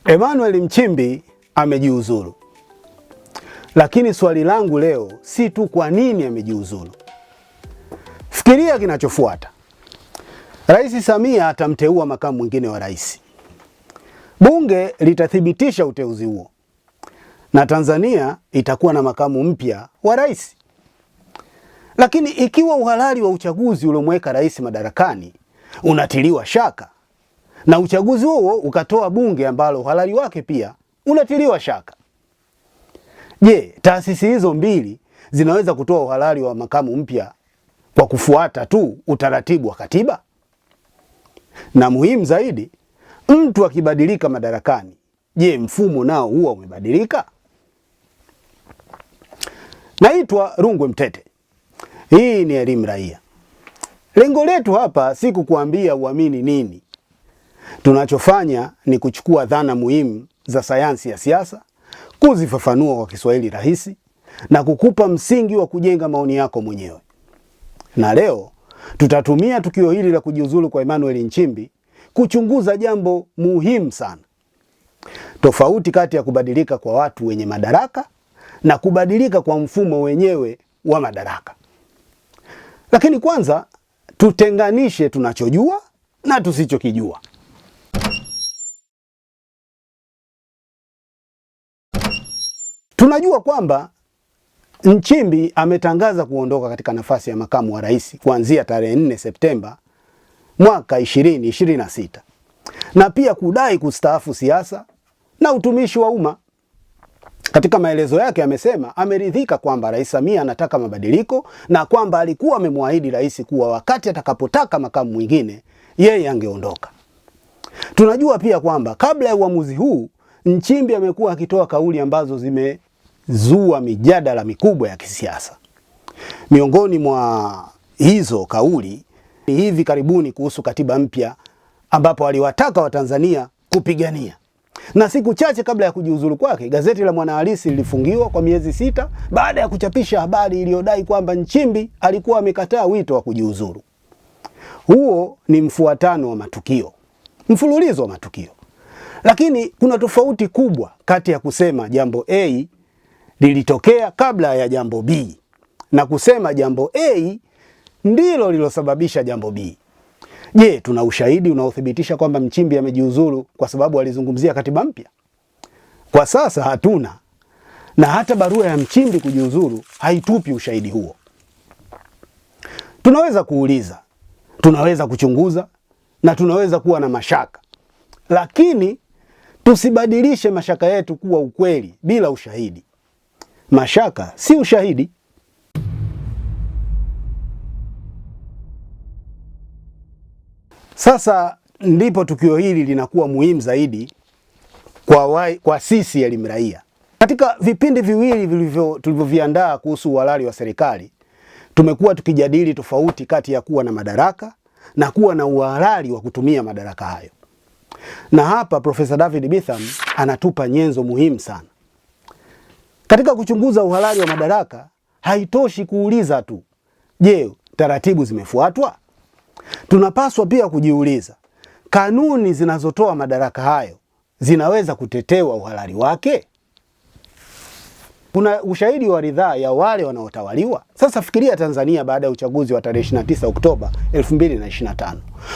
Emmanuel Nchimbi amejiuzulu. Lakini swali langu leo si tu kwa nini amejiuzulu. Fikiria kinachofuata. Rais Samia atamteua makamu mwingine wa rais. Bunge litathibitisha uteuzi huo na Tanzania itakuwa na makamu mpya wa rais. Lakini ikiwa uhalali wa uchaguzi uliomweka rais madarakani unatiliwa shaka na uchaguzi huo ukatoa bunge ambalo uhalali wake pia unatiliwa shaka, je, taasisi hizo mbili zinaweza kutoa uhalali wa makamu mpya kwa kufuata tu utaratibu wa katiba? Na muhimu zaidi, mtu akibadilika madarakani, je, mfumo nao huwa umebadilika? Naitwa Rungwe Mtete. Hii ni Elimu Raia. Lengo letu hapa si kukuambia uamini nini. Tunachofanya ni kuchukua dhana muhimu za sayansi ya siasa, kuzifafanua kwa Kiswahili rahisi na kukupa msingi wa kujenga maoni yako mwenyewe. Na leo tutatumia tukio hili la kujiuzulu kwa Emmanuel Nchimbi kuchunguza jambo muhimu sana: tofauti kati ya kubadilika kwa watu wenye madaraka na kubadilika kwa mfumo wenyewe wa madaraka. Lakini kwanza tutenganishe tunachojua na tusichokijua. Tunajua kwamba Nchimbi ametangaza kuondoka katika nafasi ya makamu wa rais kuanzia tarehe 4 Septemba mwaka 2026 na pia kudai kustaafu siasa na utumishi wa umma. Katika maelezo yake amesema ameridhika kwamba Rais Samia anataka mabadiliko na kwamba alikuwa amemwahidi rais kuwa wakati atakapotaka makamu mwingine yeye angeondoka. Tunajua pia kwamba kabla ya uamuzi huu Nchimbi amekuwa akitoa kauli ambazo zimezua mijadala mikubwa ya kisiasa. Miongoni mwa hizo kauli ni hivi karibuni kuhusu katiba mpya ambapo aliwataka Watanzania kupigania. Na siku chache kabla ya kujiuzulu kwake, gazeti la Mwanahalisi lilifungiwa kwa miezi 6 baada ya kuchapisha habari iliyodai kwamba Nchimbi alikuwa amekataa wito wa kujiuzulu. Huo ni mfuatano wa matukio, mfululizo wa matukio. Lakini kuna tofauti kubwa kati ya kusema jambo A lilitokea kabla ya jambo B na kusema jambo A ndilo lilosababisha jambo B. Je, tuna ushahidi unaothibitisha kwamba Nchimbi amejiuzulu kwa sababu alizungumzia katiba mpya? Kwa sasa hatuna, na hata barua ya Nchimbi kujiuzulu haitupi ushahidi huo. Tunaweza kuuliza, tunaweza kuchunguza na tunaweza kuwa na mashaka, lakini tusibadilishe mashaka yetu kuwa ukweli bila ushahidi. Mashaka si ushahidi. Sasa ndipo tukio hili linakuwa muhimu zaidi kwa sisi Elimu Raia. Katika vipindi viwili tulivyoviandaa kuhusu uhalali wa serikali, tumekuwa tukijadili tofauti kati ya kuwa na madaraka na kuwa na uhalali wa kutumia madaraka hayo. Na hapa Profesa David Bitham anatupa nyenzo muhimu sana. Katika kuchunguza uhalali wa madaraka, haitoshi kuuliza tu, je, taratibu zimefuatwa? Tunapaswa pia kujiuliza, kanuni zinazotoa madaraka hayo zinaweza kutetewa uhalali wake? Kuna ushahidi wa ridhaa ya wale wanaotawaliwa? Sasa fikiria Tanzania baada ya uchaguzi wa tarehe 29 Oktoba 2025.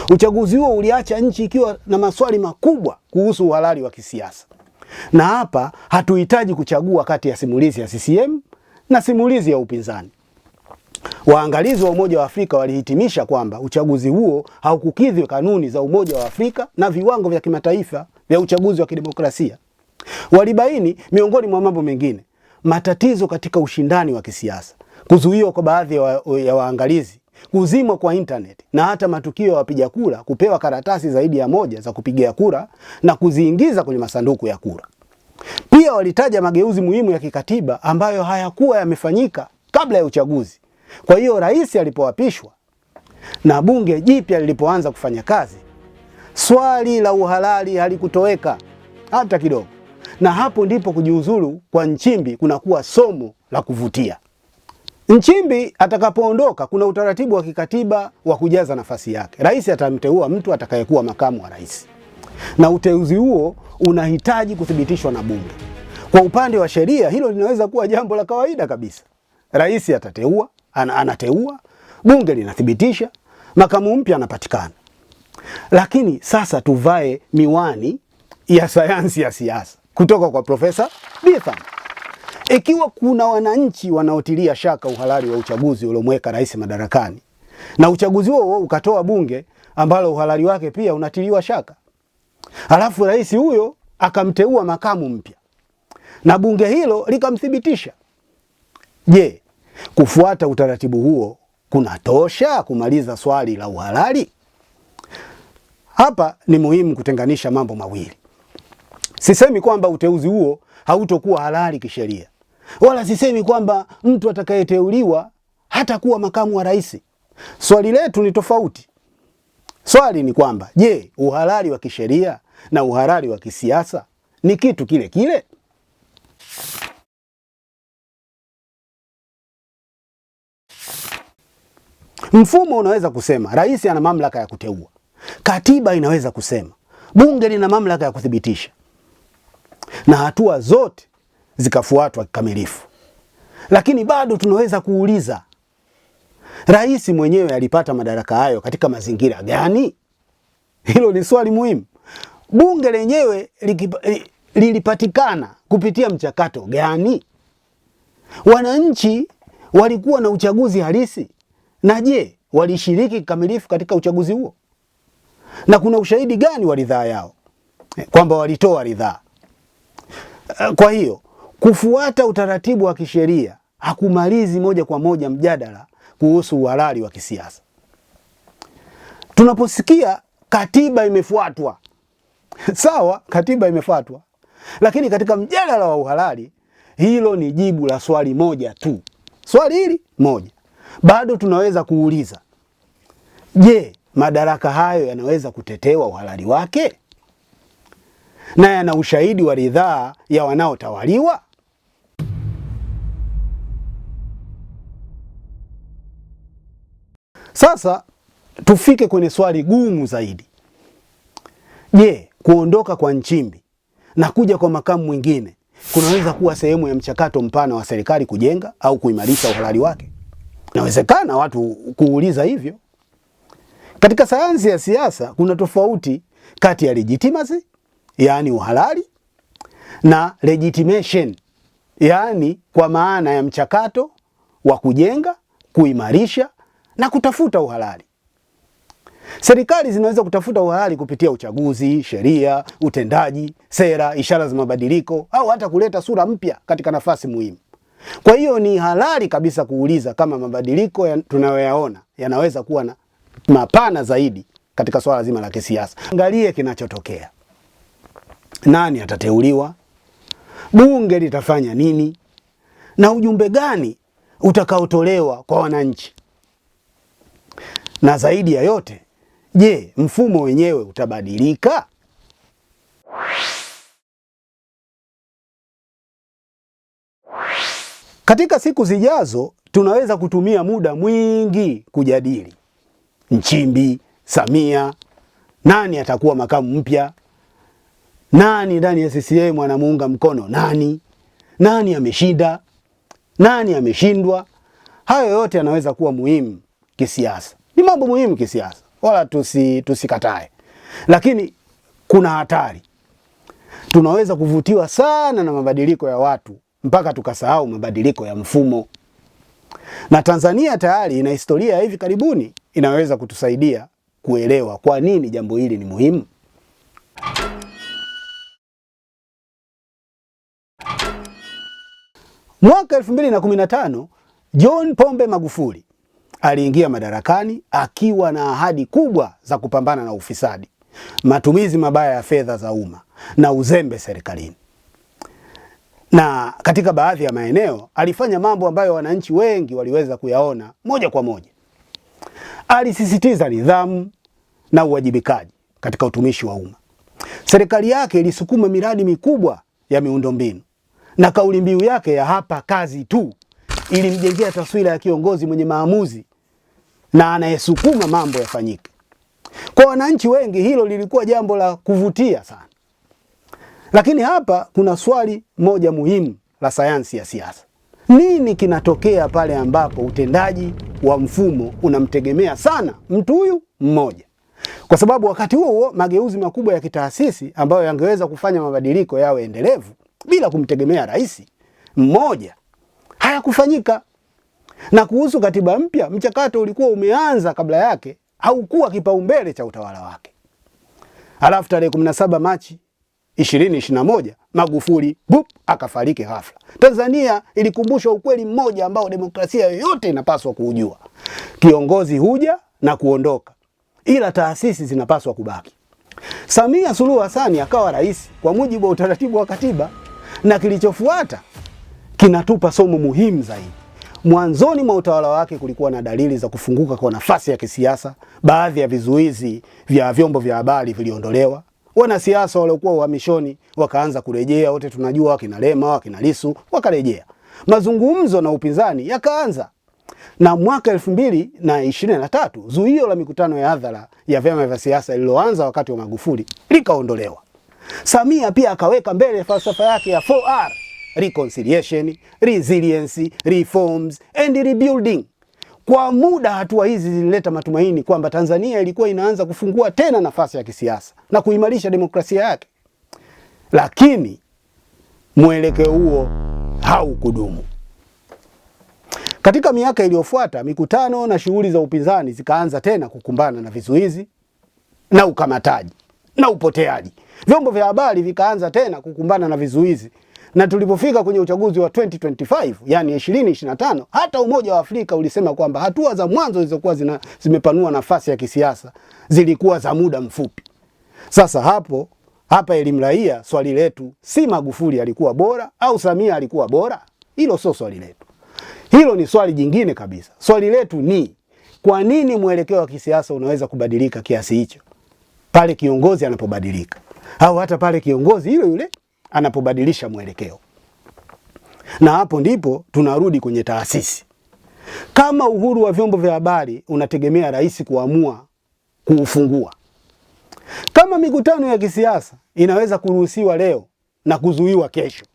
Uchaguzi huo uliacha nchi ikiwa na maswali makubwa kuhusu uhalali wa kisiasa. Na hapa hatuhitaji kuchagua kati ya simulizi ya CCM na simulizi ya upinzani. Waangalizi wa Umoja wa Afrika walihitimisha kwamba uchaguzi huo haukukidhi kanuni za Umoja wa Afrika na viwango vya kimataifa vya uchaguzi wa kidemokrasia. Walibaini miongoni mwa mambo mengine, matatizo katika ushindani wa kisiasa, kuzuiwa kwa baadhi ya waangalizi, kuzimwa kwa internet na hata matukio ya wapiga kura kupewa karatasi zaidi ya moja za kupigia kura na kuziingiza kwenye masanduku ya kura. Pia walitaja mageuzi muhimu ya kikatiba ambayo hayakuwa yamefanyika kabla ya uchaguzi. Kwa hiyo rais alipoapishwa na bunge jipya lilipoanza kufanya kazi, swali la uhalali halikutoweka hata kidogo. Na hapo ndipo kujiuzulu kwa Nchimbi kunakuwa somo la kuvutia. Nchimbi atakapoondoka, kuna utaratibu wa kikatiba wa kujaza nafasi yake. Rais atamteua mtu atakayekuwa makamu wa rais. na uteuzi huo unahitaji kuthibitishwa na bunge. Kwa upande wa sheria, hilo linaweza kuwa jambo la kawaida kabisa. Rais atateua, anateua, bunge linathibitisha, makamu mpya anapatikana. Lakini sasa tuvae miwani ya sayansi ya siasa kutoka kwa Profesa Bitham. Ikiwa kuna wananchi wanaotilia shaka uhalali wa uchaguzi uliomweka rais madarakani na uchaguzi huo ukatoa bunge ambalo uhalali wake pia unatiliwa shaka, halafu rais huyo akamteua makamu mpya na bunge hilo likamthibitisha, je, kufuata utaratibu huo kunatosha kumaliza swali la uhalali? Hapa ni muhimu kutenganisha mambo mawili. Sisemi kwamba uteuzi huo hautokuwa halali kisheria, wala sisemi kwamba mtu atakayeteuliwa hatakuwa makamu wa rais. Swali letu ni tofauti. Swali ni kwamba je, uhalali wa kisheria na uhalali wa kisiasa ni kitu kile kile? Mfumo unaweza kusema rais ana mamlaka ya kuteua, katiba inaweza kusema bunge lina mamlaka ya kuthibitisha, na hatua zote zikafuatwa kikamilifu. Lakini bado tunaweza kuuliza, rais mwenyewe alipata madaraka hayo katika mazingira gani? Hilo ni swali muhimu. Bunge lenyewe lilipatikana kupitia mchakato gani? Wananchi walikuwa na uchaguzi halisi? Na je, walishiriki kikamilifu katika uchaguzi huo? Na kuna ushahidi gani wa ridhaa yao kwamba walitoa ridhaa? Kwa hiyo kufuata utaratibu wa kisheria hakumalizi moja kwa moja mjadala kuhusu uhalali wa kisiasa. Tunaposikia katiba imefuatwa, sawa, katiba imefuatwa, lakini katika mjadala wa uhalali hilo ni jibu la swali moja tu. Swali hili moja, bado tunaweza kuuliza, je, madaraka hayo yanaweza kutetewa uhalali wake na yana ushahidi wa ridhaa ya wanaotawaliwa? Sasa tufike kwenye swali gumu zaidi. Je, kuondoka kwa Nchimbi na kuja kwa makamu mwingine kunaweza kuwa sehemu ya mchakato mpana wa serikali kujenga au kuimarisha uhalali wake? Inawezekana watu kuuliza hivyo. Katika sayansi ya siasa kuna tofauti kati ya legitimacy, yaani uhalali, na legitimation, yaani kwa maana ya mchakato wa kujenga, kuimarisha na kutafuta uhalali. Serikali zinaweza kutafuta uhalali kupitia uchaguzi, sheria, utendaji, sera, ishara za mabadiliko au hata kuleta sura mpya katika nafasi muhimu. Kwa hiyo ni halali kabisa kuuliza kama mabadiliko tunayoyaona yanaweza kuwa na mapana zaidi katika swala zima la kisiasa. Angalie kinachotokea. Nani atateuliwa? Bunge litafanya nini? Na ujumbe gani utakaotolewa kwa wananchi? Na zaidi ya yote, je, mfumo wenyewe utabadilika? Katika siku zijazo tunaweza kutumia muda mwingi kujadili Nchimbi, Samia, nani atakuwa makamu mpya, nani ndani ya CCM anamuunga mkono nani, nani ameshinda, nani ameshindwa. Hayo yote yanaweza kuwa muhimu kisiasa, ni mambo muhimu kisiasa, wala tusikatae, lakini kuna hatari. Tunaweza kuvutiwa sana na mabadiliko ya watu mpaka tukasahau mabadiliko ya mfumo. Na Tanzania tayari ina historia ya hivi karibuni inaweza kutusaidia kuelewa kwa nini jambo hili ni muhimu. Mwaka 2015 John Pombe Magufuli aliingia madarakani akiwa na ahadi kubwa za kupambana na ufisadi, matumizi mabaya ya fedha za umma na uzembe serikalini. Na katika baadhi ya maeneo alifanya mambo ambayo wananchi wengi waliweza kuyaona moja kwa moja. Alisisitiza nidhamu na uwajibikaji katika utumishi wa umma. Serikali yake ilisukuma miradi mikubwa ya miundombinu na kauli mbiu yake ya hapa kazi tu ilimjengea taswira ya kiongozi mwenye maamuzi na anayesukuma mambo yafanyike. Kwa wananchi wengi hilo lilikuwa jambo la kuvutia sana. Lakini hapa kuna swali moja muhimu la sayansi ya siasa. Nini kinatokea pale ambapo utendaji wa mfumo unamtegemea sana mtu huyu mmoja? Kwa sababu wakati huo huo mageuzi makubwa ya kitaasisi ambayo yangeweza kufanya mabadiliko yawe endelevu bila kumtegemea rais mmoja hayakufanyika. Na kuhusu katiba mpya, mchakato ulikuwa umeanza kabla yake, haukuwa kipaumbele cha utawala wake. Alafu tarehe 17 Machi 2021 Magufuli bup akafariki ghafla. Tanzania ilikumbushwa ukweli mmoja ambao demokrasia yoyote inapaswa kuujua: kiongozi huja na kuondoka, ila taasisi zinapaswa kubaki. Samia Suluhu Hassan akawa rais kwa mujibu wa utaratibu wa katiba, na kilichofuata kinatupa somo muhimu zaidi. Mwanzoni mwa utawala wake kulikuwa na dalili za kufunguka kwa nafasi ya kisiasa. Baadhi ya vizuizi vya vyombo vya habari viliondolewa, wanasiasa waliokuwa uhamishoni wakaanza kurejea. Wote tunajua wakina Lema, wakina Lissu wakarejea. Mazungumzo na upinzani yakaanza, na mwaka 2023 zuio la mikutano ya hadhara ya vyama vya siasa lililoanza wakati wa Magufuli likaondolewa. Samia pia akaweka mbele falsafa yake ya 4R: reconciliation, resilience, reforms and rebuilding. Kwa muda hatua hizi zilileta matumaini kwamba Tanzania ilikuwa inaanza kufungua tena nafasi ya kisiasa na kuimarisha demokrasia yake, lakini mwelekeo huo haukudumu. Katika miaka iliyofuata, mikutano na shughuli za upinzani zikaanza tena kukumbana na vizuizi na ukamataji na upoteaji. Vyombo vya habari vikaanza tena kukumbana na vizuizi, na tulipofika kwenye uchaguzi wa 2025, yani 2025, hata Umoja wa Afrika ulisema kwamba hatua za mwanzo zilizokuwa zimepanua nafasi ya kisiasa zilikuwa za muda mfupi. Sasa hapa Elimu Raia, swali letu si Magufuli alikuwa bora au Samia alikuwa bora. Hilo sio swali letu. Hilo ni swali jingine kabisa. Swali letu ni kwa nini mwelekeo wa kisiasa unaweza kubadilika kiasi hicho pale kiongozi anapobadilika, au hata pale kiongozi yule yule anapobadilisha mwelekeo. Na hapo ndipo tunarudi kwenye taasisi. Kama uhuru wa vyombo vya habari unategemea rais kuamua kuufungua, kama mikutano ya kisiasa inaweza kuruhusiwa leo na kuzuiwa kesho,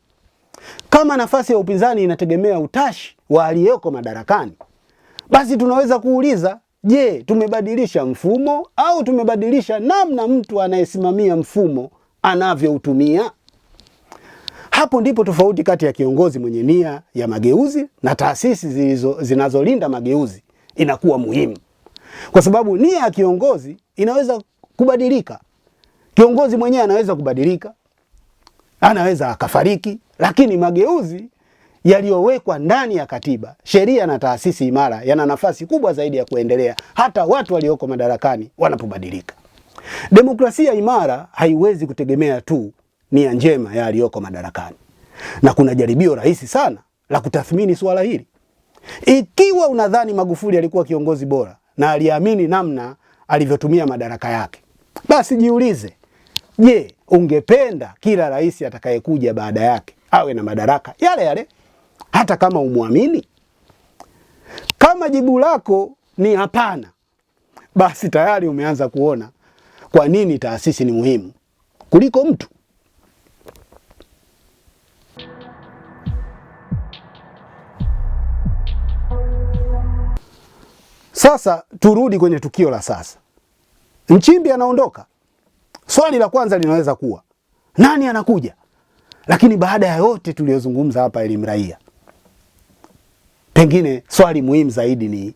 kama nafasi ya upinzani inategemea utashi wa aliyeko madarakani, basi tunaweza kuuliza, je, tumebadilisha mfumo au tumebadilisha namna mtu anayesimamia mfumo anavyoutumia? Hapo ndipo tofauti kati ya kiongozi mwenye nia ya mageuzi na taasisi zinazolinda mageuzi inakuwa muhimu, kwa sababu nia ya kiongozi inaweza kubadilika. Kiongozi mwenyewe anaweza kubadilika, anaweza akafariki, lakini mageuzi yaliyowekwa ndani ya katiba, sheria na taasisi imara yana nafasi kubwa zaidi ya kuendelea hata watu walioko madarakani wanapobadilika. Demokrasia imara haiwezi kutegemea tu nia njema ya aliyoko madarakani, na kuna jaribio rahisi sana la kutathmini suala hili. Ikiwa unadhani Magufuli alikuwa kiongozi bora na aliamini namna alivyotumia madaraka yake, basi jiulize, je, ungependa kila rais atakayekuja baada yake awe na madaraka yale yale hata kama umwamini? Kama jibu lako ni hapana, basi tayari umeanza kuona kwa nini taasisi ni muhimu kuliko mtu. Sasa turudi kwenye tukio la sasa. Nchimbi anaondoka. Swali la kwanza linaweza kuwa nani anakuja? Lakini baada ya yote tuliyozungumza hapa Elimu Raia, pengine swali muhimu zaidi ni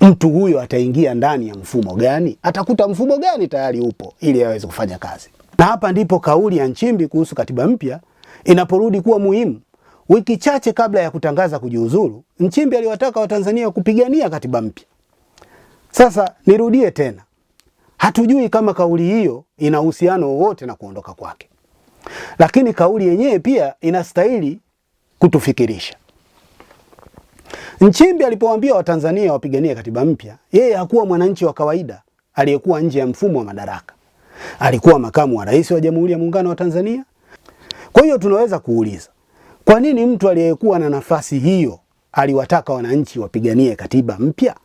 mtu huyo ataingia ndani ya mfumo gani? Atakuta mfumo gani tayari upo ili aweze kufanya kazi? Na hapa ndipo kauli ya Nchimbi kuhusu katiba mpya inaporudi kuwa muhimu. Wiki chache kabla ya kutangaza kujiuzuru, Nchimbi aliwataka Watanzania kupigania katiba mpya. Sasa nirudie tena, hatujui kama kauli hiyo ina uhusiano wowote na kuondoka kwake, lakini kauli yenyewe pia inastahili kutufikirisha. Nchimbi alipowaambia Watanzania wapiganie katiba mpya, yeye hakuwa mwananchi wa kawaida aliyekuwa nje ya mfumo wa madaraka. Alikuwa makamu wa rais wa Jamhuri ya Muungano wa Tanzania. Kwa hiyo tunaweza kuuliza, kwa nini mtu aliyekuwa na nafasi hiyo aliwataka wananchi wapiganie katiba mpya?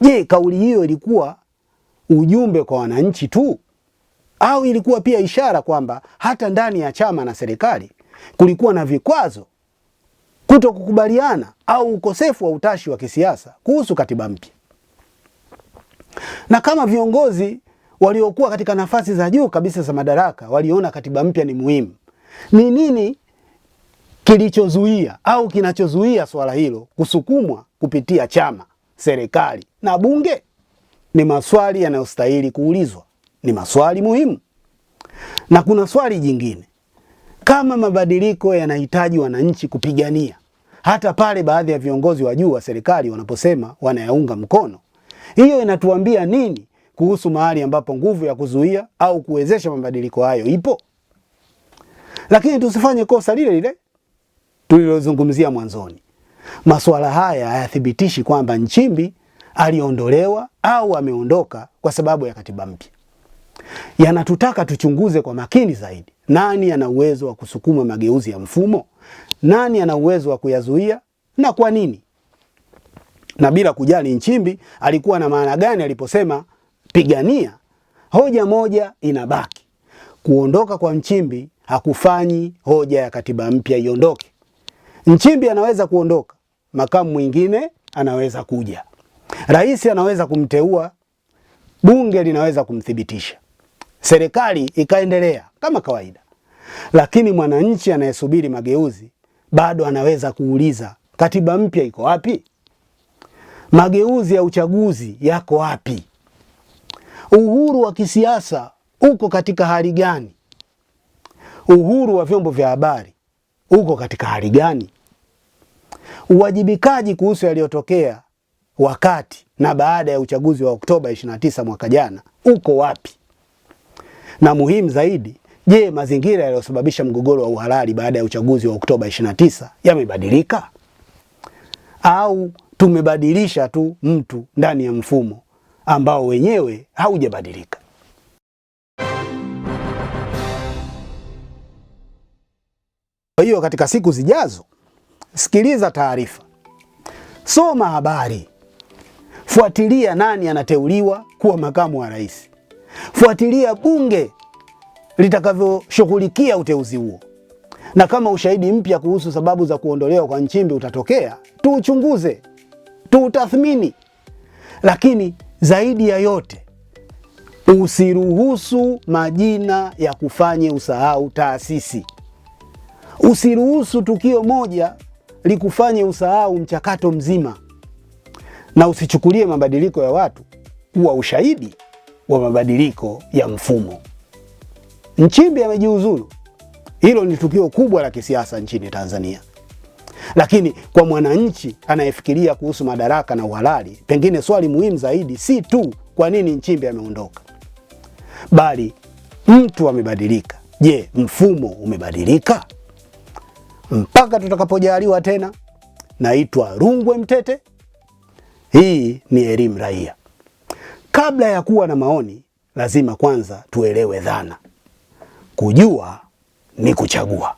Je, kauli hiyo ilikuwa ujumbe kwa wananchi tu au ilikuwa pia ishara kwamba hata ndani ya chama na serikali kulikuwa na vikwazo, kutokukubaliana au ukosefu wa utashi wa kisiasa kuhusu katiba mpya? Na kama viongozi waliokuwa katika nafasi za juu kabisa za madaraka waliona katiba mpya ni muhimu, ni nini kilichozuia au kinachozuia swala hilo kusukumwa kupitia chama, serikali na bunge? Ni maswali yanayostahili kuulizwa, ni maswali muhimu. Na kuna swali jingine, kama mabadiliko yanahitaji wananchi kupigania, hata pale baadhi ya viongozi wa juu wa serikali wanaposema wanayaunga mkono, hiyo inatuambia nini kuhusu mahali ambapo nguvu ya kuzuia au kuwezesha mabadiliko hayo ipo? Lakini tusifanye kosa lile lile tulilozungumzia mwanzoni. Masuala haya hayathibitishi kwamba Nchimbi aliondolewa au ameondoka kwa sababu ya katiba mpya. Yanatutaka tuchunguze kwa makini zaidi, nani ana uwezo wa kusukuma mageuzi ya mfumo, nani ana uwezo wa kuyazuia na kwa nini, na bila kujali Nchimbi alikuwa na maana gani aliposema pigania. Hoja moja inabaki: kuondoka kwa Nchimbi hakufanyi hoja ya katiba mpya iondoke. Nchimbi anaweza kuondoka, makamu mwingine anaweza kuja, rais anaweza kumteua, bunge linaweza kumthibitisha, serikali ikaendelea kama kawaida. Lakini mwananchi anayesubiri mageuzi bado anaweza kuuliza, katiba mpya iko wapi? Mageuzi ya uchaguzi yako wapi? Uhuru wa kisiasa uko katika hali gani? Uhuru wa vyombo vya habari uko katika hali gani? Uwajibikaji kuhusu yaliyotokea wakati na baada ya uchaguzi wa Oktoba 29 mwaka jana uko wapi? Na muhimu zaidi, je, mazingira yaliyosababisha mgogoro wa uhalali baada ya uchaguzi wa Oktoba 29 yamebadilika au tumebadilisha tu mtu ndani ya mfumo ambao wenyewe haujabadilika? Kwa hiyo katika siku zijazo, sikiliza taarifa, soma habari, fuatilia nani anateuliwa kuwa makamu wa rais, fuatilia bunge litakavyoshughulikia uteuzi huo, na kama ushahidi mpya kuhusu sababu za kuondolewa kwa Nchimbi utatokea, tuuchunguze, tuutathmini. Lakini zaidi ya yote, usiruhusu majina ya kufanye usahau taasisi. Usiruhusu tukio moja likufanye usahau mchakato mzima, na usichukulie mabadiliko ya watu kuwa ushahidi wa mabadiliko ya mfumo. Nchimbi amejiuzulu, hilo ni tukio kubwa la kisiasa nchini Tanzania, lakini kwa mwananchi anayefikiria kuhusu madaraka na uhalali, pengine swali muhimu zaidi si tu kwa nini Nchimbi ameondoka, bali mtu amebadilika. Je, mfumo umebadilika? Mpaka tutakapojaliwa tena, naitwa Rungwe Mtete. Hii ni Elimu Raia. Kabla ya kuwa na maoni, lazima kwanza tuelewe dhana. Kujua ni kuchagua.